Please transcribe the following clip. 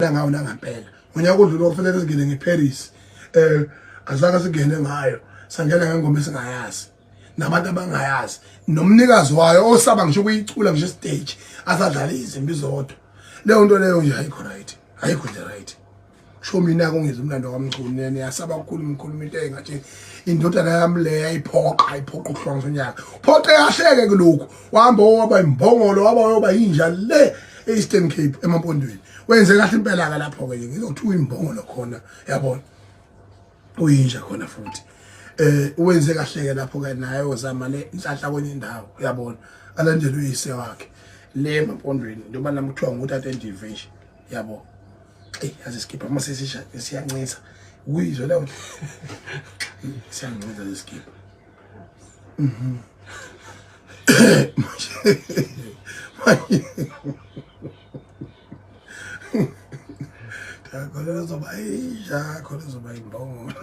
Ngawo nangampela ngonyaka odlule kufanele singene ngeParis, azange singene ngayo, sangena ngengoma esingayazi nabantu abangayazi nomnikazi wayo osaba ngisho ukuyicula ngisho stage asadlala izimbi zodwa. Leyo nto leyo nje ayikho right, ayikho nje right. Sho mina kungizwa umlando kaMchunu, niyasaba ukukhuluma ikhuluma into engathi indodana yami le yayiphoqa iphoqa ukuhlonza unyaka phoqe kahleke kulokhu wahamba waba imbongolo waba yoba yinja le e-Eastern Cape emampondweni. Wenze kahle impela ke lapho ke ngizothuka imbongolo khona, yabona, uyinja khona futhi. Wenze kahle ke lapho ke naye ozama le inhlanhla kwenye indawo, uyabona, alandele uyise wakhe le emampondweni njengoba nami kuthiwa ngutata endive nje, yabo. Eyi, yazi isikibha uma sesisha siyancisa ukuyizwa leyo, siyancisa lesikibha. Manje khona izoba inja, khona izoba imbongolo.